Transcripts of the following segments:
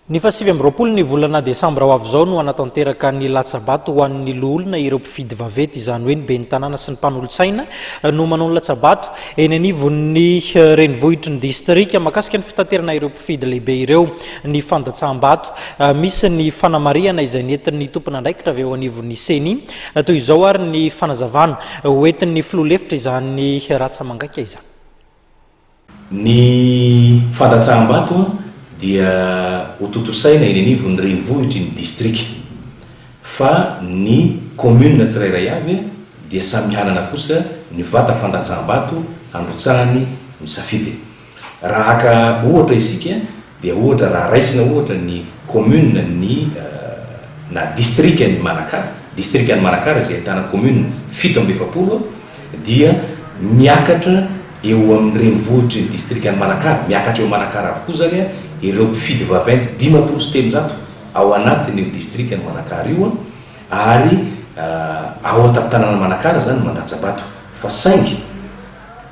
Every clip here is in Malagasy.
Ny faha 29 ny volana desambra ho avy izao no hanatanteraka ny latsa-bato ho an'ny loholona ireo mpifidy vaventy, izany hoe ny ben'ny tanàna sy ny mpanolotsaina no manao ny latsa-bato eny anivon'ny renivohitry ny distrika. Mahakasika ny fitaterana ireo mpifidy lehibe ireo ny fandatsaham-bato, misy ny fanamarihana izay nentin'ny tompon'andraikitra avy eo anivon'ny Ceni. Toy izao ary ny fanazavana hoentin'ny filoha lefitra izany ratsa-mangaika izany. Ny fandatsaham-bato dia hotontosaina eny anivon'ny renivohitry ny distrika, fa ny commune tsirairay avy dia samy hanana kosa ny vata fandatsaham-bato handrotsahany ny safidiny. Raha haka ohatra isika dia ohatra raha raisina ohatra ny commune ny na distrikan'i Manakara, distrikan'i Manakara izay ahitana commune 47 dia miakatra eo amin'ny renivohitry ny distrikan'i Manakara, miakatra eo Manakara avokoa izany ireo mpifidy vaventy 350 ao anatin'io distrikan'i Manakara io ary ao an-tampon-tanànan'i Manakara izany no mandatsa-bato fa saingy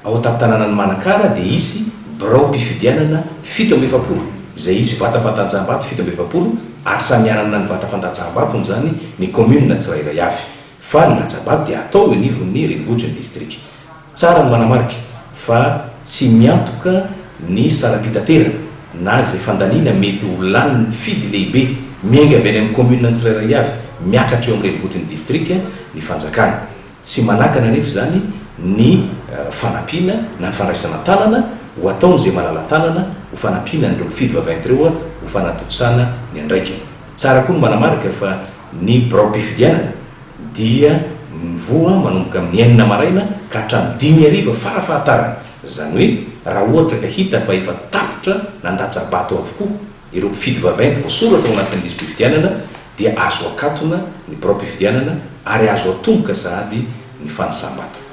ao an-tampon-tanànan'i Manakara dia hisy biraom-pifidianana 47 izay hisy vata fandanjam-bato 47 ary samy hanana ny vata fandatsaham-batony izany ny kaominina tsirairay avy fa ny latsa-bato dia atao eo anivon'ny renivohitry ny distrika. Tsara ny manamarika fa tsy miantoka ny saram-pitaterana na izay fandaniana mety ho lanin'ny mpifidy lehibe miainga avy any amin'ny kaominina tsirairay avy miakatra eo amin'ny renivohitry ny distrika ny fanjakana. Tsy manakana anefa izany ny fanampiana na ny fandraisana an-tanana ho ataon'izay malala-tanana ho fanampiana an'ireo mpifidy vaventy ireo ho fanatontosana ny andraikiny. Tsara koa ny manamarika fa ny biraom-pifidianana dia mivoha manomboka amin'ny enina maraina ka hatramin'ny dimy hariva farafahatarany. Izany hoe raha ohatra ka hita fa efa tapitra nandatsa-bato avokoa ireo mpifidy vaventy voasoratra ao anatin'ny lisi-pifidianana dia azo akatona ny biraom-pifidianana ary azo atomboka sahady ny fanisam-bato.